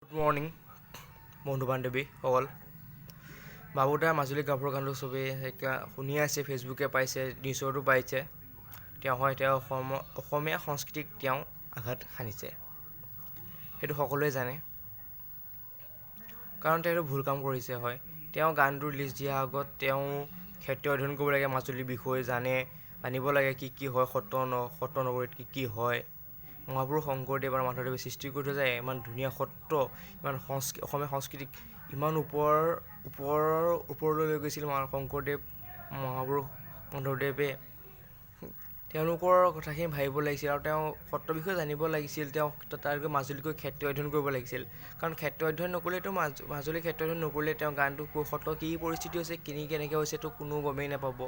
Good morning বন্ধু বান্ধৱীসকল। বাবুদাৰ মাজুলী গাভৰু গানটো চবেই শুনি আছে, ফেচবুকে পাইছে, নিউজতো পাইছে। তেওঁ হয়, তেওঁ অসমীয়া সংস্কৃতিক তেওঁ আঘাত সানিছে, সেইটো সকলোৱে জানে। কাৰণ তেওঁ এইটো ভুল কাম কৰিছে। হয়, তেওঁ গানটো ৰিলিজ দিয়াৰ আগত তেওঁ ক্ষেত্ৰ অধ্যয়ন কৰিব লাগে, মাজুলীৰ বিষয়ে জানিব লাগে কি কি হয়, সত্ৰ নগৰীত কি কি হয়। মহাপুৰুষ শংকৰদেৱ আৰু মাধৱদেৱে সৃষ্টি কৰি থৈ যায় ইমান ধুনীয়া সত্ৰ, ইমান অসমীয়া সংস্কৃতিক ইমান ওপৰলৈ লৈ গৈছিল শংকৰদেৱ, মহাপুৰুষ মাধৱদেৱে। তেওঁলোকৰ কথাখিনি ভাবিব লাগিছিল আৰু তেওঁ সত্ৰৰ বিষয়ে জানিব লাগিছিল। তেওঁ তাত গৈ মাজুলীত গৈ ক্ষেত্ৰ অধ্যয়ন কৰিব লাগিছিল। কাৰণ ক্ষেত্ৰ অধ্যয়ন নকৰিলেতো মাজুলী ক্ষেত্ৰ অধ্যয়ন নকৰিলে তেওঁ গানটো সত্ৰ কি পৰিস্থিতি হৈছে, কেনেকৈ হৈছে, তো কোনো গমেই নাপাব।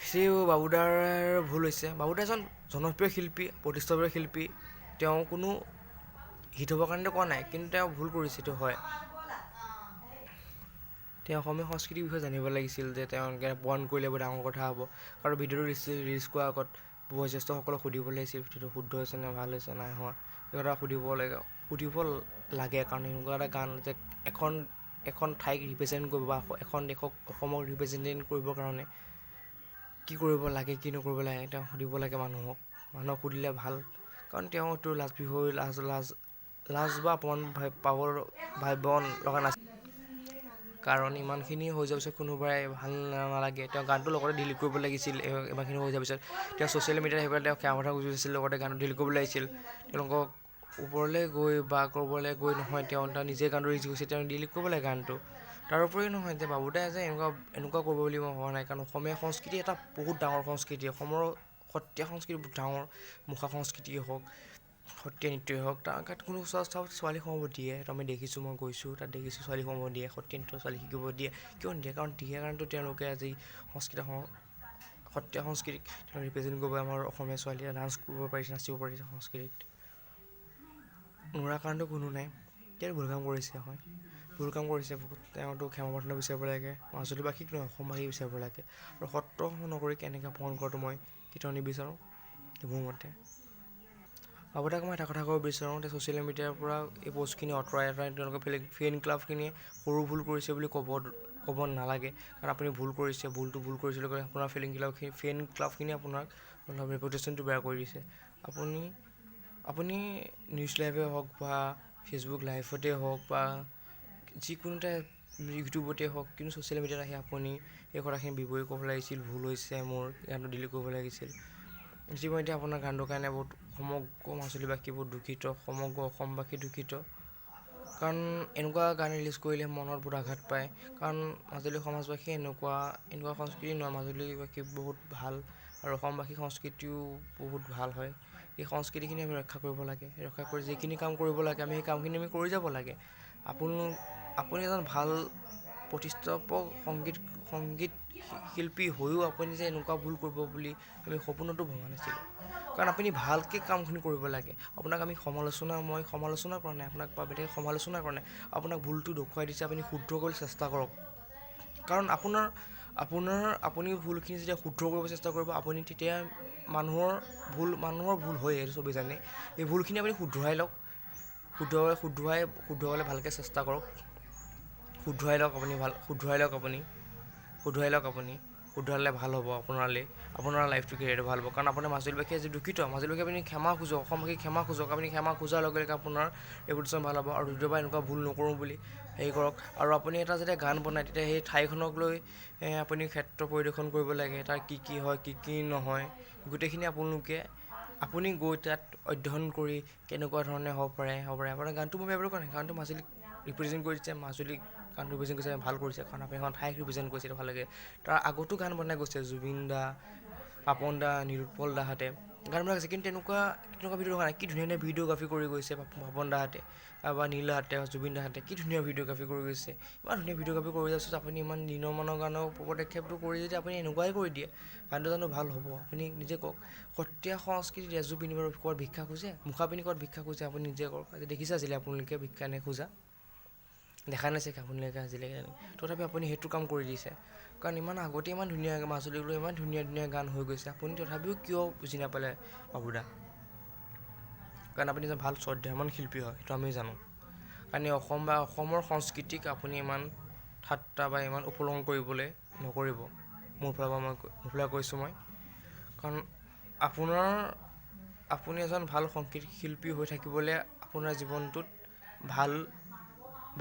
সেই বাবুদাৰ ভুল হৈছে। বাবুদা এজন জনপ্ৰিয় শিল্পী, প্ৰতিষ্ঠাপিত শিল্পী। তেওঁ কোনো হিট হ'বৰ কাৰণেতো কোৱা নাই, কিন্তু তেওঁ ভুল কৰিছে, এইটো হয়। তেওঁ অসমীয়া সংস্কৃতিৰ বিষয়ে জানিব লাগিছিল যে তেওঁ এনেকৈ বন্ধ কৰিলে বৰ ডাঙৰ কথা হ'ব। আৰু ভিডিঅ'টো ৰিলিজ কৰাৰ আগত বয়োজ্যেষ্ঠসকলক সুধিব লাগিছিল ভিডিঅ'টো শুদ্ধ হৈছে নে ভাল হৈছে নাই হোৱা, সেই কথা সুধিব লাগে। কাৰণ এনেকুৱা এটা গান যে এখন ঠাইক ৰিপ্ৰেজেণ্ট কৰিব বা এখন দেশক, অসমক ৰিপ্ৰেজেণ্ট কৰিবৰ কাৰণে কি কৰিব লাগে, কি নকৰিব লাগে, তেওঁ সুধিব লাগে মানুহক। মানুহক সুধিলে ভাল। কাৰণ তেওঁ এইটো লাজ বিষয়, লাজ লাজ লাজ বা অপমান পাব ভাবিব লগা নাছিল। কাৰণ ইমানখিনি হৈ যোৱাৰ পিছত কোনোবাই ভাল নালাগে। তেওঁ গানটো লগতে ডিলিট কৰিব লাগিছিল। ইমানখিনি হৈ যোৱাৰ পিছত তেওঁ ছ'চিয়েল মিডিয়াত আহি পেলাই তেওঁ ক্ষমা প্ৰাৰ্থনা খুজিছিল, লগতে গানটো ডিলিট কৰিব লাগিছিল। তেওঁলোকক ওপৰলৈ গৈ বা ক'ৰবালৈ গৈ নহয়, তেওঁ নিজে গানটো ৰিলিজ কৰিছে, তেওঁ ডিলিট কৰিব লাগে গানটো। তাৰোপৰি নহয় যে বাবুদাই যে এনেকুৱা কৰিব বুলি মই ভবা নাই। কাৰণ অসমীয়া সংস্কৃতি এটা বহুত ডাঙৰ সংস্কৃতি, অসমৰ সত্ৰীয়া সংস্কৃতি বহুত ডাঙৰ। মুখা সংস্কৃতিয়ে হওক, সত্ৰীয়া নৃত্যই হওক, তাৰ গাত কোনো চব ছোৱালী সোমাব দিয়ে। সেইটো আমি দেখিছোঁ, মই গৈছোঁ তাত, দেখিছোঁ ছোৱালী সোমাব দিয়ে, সত্ৰীয়া নৃত্য ছোৱালী শিকিব দিয়ে। কিয় নিদিয়ে? কাৰণ দিয়ে কাৰণতো তেওঁলোকে আজি সংস্কৃতি, সত্ৰীয়া সংস্কৃতিক তেওঁ ৰিপ্ৰেজেণ্ট কৰিব। আমাৰ অসমীয়া ছোৱালীয়ে ডান্স কৰিব পাৰিছে, নাচিব পাৰিছে সংস্কৃতিত, নোৱাৰা কাৰণটো কোনো নাই। তেওঁ ভুল কাম কৰিছে, হয়, ভুল কাম কৰিছে বহুত। তেওঁতো ক্ষমা প্ৰাৰ্থনা বিচাৰিব লাগে, মাজুলীবাসীক নহয়, অসমবাসীক বিচাৰিব লাগে। আৰু সত্ৰ নগৰীক এনেকৈ অপমান কৰাটো মই কেতিয়াও নিবিচাৰোঁ মোৰ মতে। বাবুদাক মই এটা কথা ক'ব বিচাৰোঁ যে ছ'চিয়েল মিডিয়াৰ পৰা এই প'ষ্টখিনি আঁতৰাই আঁতৰাই তেওঁলোকে ফেন ক্লাবখিনিয়ে সৰু ভুল কৰিছে বুলি ক'ব নালাগে। কাৰণ আপুনি ভুল কৰিছে, ভুলটো ভুল কৰিছে বুলি ক'লে আপোনাৰ ফেন ক্লাবখিনিয়ে আপোনাক অলপ ৰেপুটেশ্যনটো বেয়া কৰি দিছে। আপুনি নিউজ লাইভে হওক বা ফেচবুক লাইভতে হওক বা যিকোনো এটা ইউটিউবতে হওক, কিন্তু ছ'চিয়েল মিডিয়াত আহি আপুনি এই কথাখিনি বিৱৰি ক'ব লাগিছিল, ভুল হৈছে মোৰ, গানটো ডিলিট কৰিব লাগিছিল। ইতিমধ্যে আপোনাৰ গানটোৰ কাৰণে বহুত সমগ্ৰ মাজুলীবাসী বহুত দুখিত, সমগ্ৰ অসমবাসী দুখিত। কাৰণ এনেকুৱা গান ৰিলিজ কৰিলে মনত বহুত আঘাত পায়। কাৰণ মাজুলী সমাজবাসী এনেকুৱা সংস্কৃতি নহয়, মাজুলীবাসী বহুত ভাল আৰু অসমবাসী সংস্কৃতিও বহুত ভাল হয়। এই সংস্কৃতিখিনি আমি ৰক্ষা কৰিব লাগে। ৰক্ষা কৰি যিখিনি কাম কৰিব লাগে, আমি সেই কামখিনি আমি কৰি যাব লাগে। আপুনি এজন ভাল প্ৰতিষ্ঠাপক সংগীত শিল্পী হৈও আপুনি যে এনেকুৱা ভুল কৰিব বুলি আমি সপোনতো ভবা নাছিলোঁ। কাৰণ আপুনি ভালকৈ কামখিনি কৰিব লাগে। আপোনাক আমি সমালোচনা, মই সমালোচনা কৰা নাই আপোনাক বা বেলেগে সমালোচনা কৰা নাই। আপোনাক ভুলটো দেখুৱাই দিছে, আপুনি শুদ্ধ কৰিবলৈ চেষ্টা কৰক। কাৰণ আপোনাৰ আপোনাৰ আপুনি ভুলখিনি যেতিয়া শুদ্ধ কৰিব চেষ্টা কৰিব, আপুনি তেতিয়া মানুহৰ ভুল হয়, এইটো চবেই জানে। এই ভুলখিনি আপুনি শুধৰাই লওক, শুধৰাবলৈ ভালকৈ চেষ্টা কৰক। শুধৰাই লওক আপুনি, ভাল শুধৰাই লওক আপুনি, শুধৰাই লওক আপুনি। শুধৰালে ভাল হ'ব আপোনালৈ, আপোনাৰ লাইফটো, কেৰিয়াৰটো ভাল হ'ব। কাৰণ আপোনাৰ মাজুলীবাসী আজি দুখিত। মাজুলীবাসী আপুনি ক্ষমা খোজক, অসমবাসীক ক্ষমা খোজক। আপুনি ক্ষমা খোজাৰ লগে লগে আপোনাৰ ৰেপুটেশ্যন ভাল হ'ব আৰু দ্বিতীয়বাৰ এনেকুৱা ভুল নকৰোঁ বুলি হেৰি কৰক। আৰু আপুনি এটা যেতিয়া গান বনায়, তেতিয়া সেই ঠাইখনক লৈ আপুনি ক্ষেত্ৰ পৰিদৰ্শন কৰিব লাগে। তাৰ কি কি হয়, কি কি নহয়, গোটেইখিনি আপোনালোকে আপুনি গৈ তাত অধ্যয়ন কৰি কেনেকুৱা ধৰণে হ'ব পাৰে। আপোনাৰ গানটো মই বেয়া বুলি কোৱা নাই। গানটো মাজুলীক ৰিপ্ৰেজেণ্ট কৰিছে, মাজুলীক গানটো ৰিপ্ৰেজেণ্ট কৰিছে, ভাল কৰিছে। কাৰণ আপুনি এখন ঠাইক ৰিপ্ৰেজেণ্ট কৰিছে, ভাল লাগে। তাৰ আগতো গান বনাই গৈছে জুবিন দা, পাপন দা, নিলোৎপল দাহঁতে গান বনাই গৈছে, কিন্তু তেনেকুৱা তেনেকুৱা ভিডিঅ' হোৱা নাই। কি ধুনীয়া ধুনীয়া ভিডিঅ'গ্ৰাফী কৰি গৈছে পাপন দাহঁতে বা নীল দাহঁতে, জুবিন দাহঁতে, কি ধুনীয়া ভিডিঅ'গ্ৰাফী কৰি গৈছে। ইমান ধুনীয়া ভিডিঅ'গ্ৰাফী কৰি যোৱাৰ পিছত আপুনি ইমান নিম্নমানৰ গানৰ পদক্ষেপটো কৰি যদি আপুনি এনেকুৱাই কৰি দিয়ে, গানটো জানো ভাল হ'ব? আপুনি নিজে কওক। সত্ৰীয়া সংস্কৃতি ড্ৰেছযোৰ পিন্ধি ক'ৰবাত ভিক্ষা খোজে, মুখা পিন্ধি ক'ৰবাত ভিক্ষা খোজে, আপুনি নিজে কওক। দেখিছে আজিলৈ আপোনালোকে ভিক্ষা নে খোজা? দেখা নাই চাগে আপোনালোকে আজিলৈকে। তথাপি আপুনি সেইটো কাম কৰি দিছে। কাৰণ ইমান আগতে ইমান ধুনীয়া মাজুলীক লৈ ইমান ধুনীয়া ধুনীয়া গান হৈ গৈছে, আপুনি তথাপিও কিয় বুজি নাপালে বাবুদা? কাৰণ আপুনি এজন ভাল শ্ৰদ্ধামান শিল্পী হয়, সেইটো আমি জানো। কাৰণে অসম বা অসমৰ সংস্কৃতিক আপুনি ইমান ঠাট্টা বা ইমান উপলুঙা কৰিবলৈ নকৰিব। মোৰ ফালৰ পৰা মই মোৰ ফালৰ পৰা কৈছোঁ মই, কাৰণ আপুনি এজন ভাল সংগীত শিল্পী হৈ থাকিবলৈ আপোনাৰ জীৱনটোত ভাল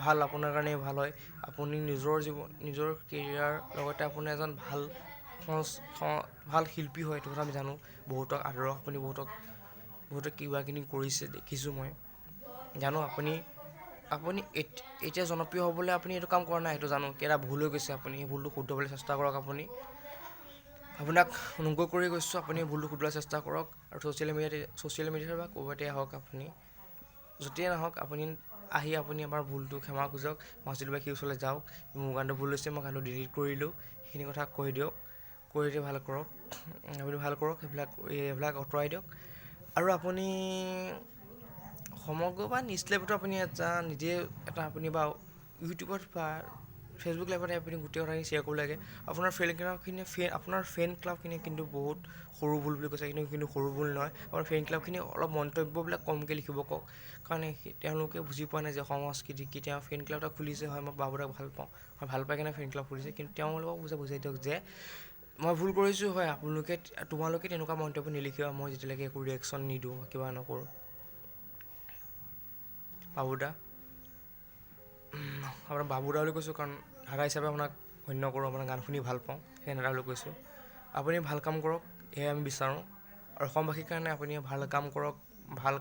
ভাল আপোনাৰ কাৰণেই ভাল হয়। আপুনি নিজৰ জীৱন, নিজৰ কেৰিয়াৰ লগতে আপুনি এজন ভাল ভাল শিল্পী হয়, এইটো কথা আমি জানো। বহুতক আদৰক, আপুনি বহুতক বহুতে কিবা কিনি কৰিছে, দেখিছোঁ মই, জানো। আপুনি আপুনি এতিয়া জনপ্ৰিয় হ'বলৈ আপুনি এইটো কাম কৰা নাই, সেইটো জানো। কেইটা ভুল হৈ গৈছে, আপুনি সেই ভুলটো শুধৰাবলৈ চেষ্টা কৰক। আপোনাক অনুগ্ৰহ কৰি কৈছোঁ, আপুনি ভুলটো শুধৰোৱাৰ চেষ্টা কৰক। আৰু ছ'চিয়েল মিডিয়াত বা ক'ৰবাতে হওক, আপুনি য'তেই নহওক, আপুনি আহি আপুনি আমাৰ ভুলটো ক্ষমা খোজক, মাজুলীবাসীৰ ওচৰলৈ যাওক, মোৰ গানটো ভুল হৈছে, মই গানটো ডিলিট কৰিলোঁ, সেইখিনি কথা কৈ দিয়ক, কৈ দি ভাল কৰক, আপুনি ভাল কৰক, সেইবিলাক আঁতৰাই দিয়ক। আৰু আপুনি সমগ্ৰ বা নিউজ লাইভতো আপুনি এটা নিজে এটা আপুনি বা ইউটিউবত বা ফেচবুক লাইভতে আপুনি গোটেই কথাখিনি শ্বেয়াৰ কৰিব লাগে। আপোনাৰ ফ্ৰেণ্ড ক্লাবখিনি, আপোনাৰ ফেন ক্লাবখিনি কিন্তু বহুত সৰু ভুল বুলি কৈছে, কিন্তু সৰু ভুল নহয়। আপোনাৰ ফেন ক্লাবখিনি অলপ মন্তব্যবিলাক কমকৈ লিখিব কওক, কাৰণ তেওঁলোকে বুজি পোৱা নাই যে সংস্কৃতি কি। তেওঁ ফেন ক্লাব এটা খুলিছে, হয় মই বাবুদাক ভাল পাওঁ, মই ভাল পাই কেনে ফেন ক্লাব খুলিছে, কিন্তু তেওঁলোকক বুজাই দিয়ক যে মই ভুল কৰিছোঁ, হয় আপোনালোকে তোমালোকে তেনেকুৱা মন্তব্য নিলিখিবা, মই যেতিয়ালৈকে একো ৰিয়েকশ্যন নিদিওঁ, কিবা নকৰোঁ। বাবুদা, আপোনাক বাবুদা বুলি কৈছোঁ কাৰণ দাদা হিচাপে আপোনাক গণ্য কৰোঁ, আপোনাৰ গান শুনি ভাল পাওঁ, সেইকাৰণে দাদা বুলি কৈছোঁ। আপুনি ভাল কাম কৰক, এয়াই আমি বিচাৰোঁ। আৰু অসমবাসীৰ কাৰণে আপুনি ভাল কাম কৰক, ভাল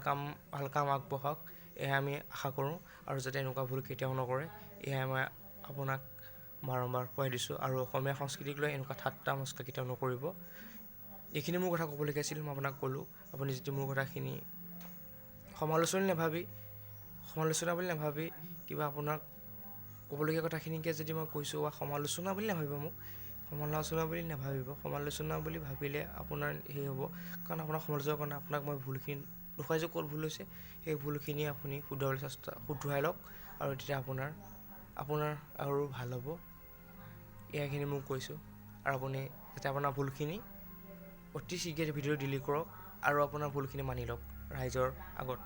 কাম আগবঢ়াওক, এয়াই আমি আশা কৰোঁ। আৰু যাতে এনেকুৱা ভুল কেতিয়াও নকৰে, এয়াই মই আপোনাক বাৰম্বাৰ কোৱাই দিছোঁ। আৰু অসমীয়া সংস্কৃতিক লৈ এনেকুৱা ঠাট্টা মস্কা কেতিয়াও নকৰিব। এইখিনি মোৰ কথা ক'বলগীয়া আছিল, মই আপোনাক ক'লোঁ। আপুনি যদি মোৰ কথাখিনি সমালোচনা বুলি নাভাবি কিবা আপোনাক ক'বলগীয়া কথাখিনিকে যদি মই কৈছোঁ বা সমালোচনা বুলি নাভাবিব, মোক সমালোচনা বুলি নাভাবিব। সমালোচনা বুলি ভাবিলে আপোনাৰ হেৰি হ'ব, কাৰণ আপোনাক সমালোচনা কৰা নাই, আপোনাক মই ভুলখিনি দেখুৱাইছোঁ, ক'ত ভুল হৈছে, সেই ভুলখিনি আপুনি শুধৰাবলৈ চেষ্টা শুধৰাই লওক, আৰু তেতিয়া আপোনাৰ আৰু ভাল হ'ব। এইখিনি মোক কৈছোঁ। আৰু আপুনি যাতে আপোনাৰ ভুলখিনি অতি শীঘ্ৰে ভিডিঅ' ডিলিট কৰক আৰু আপোনাৰ ভুলখিনি মানি লওক ৰাইজৰ আগত।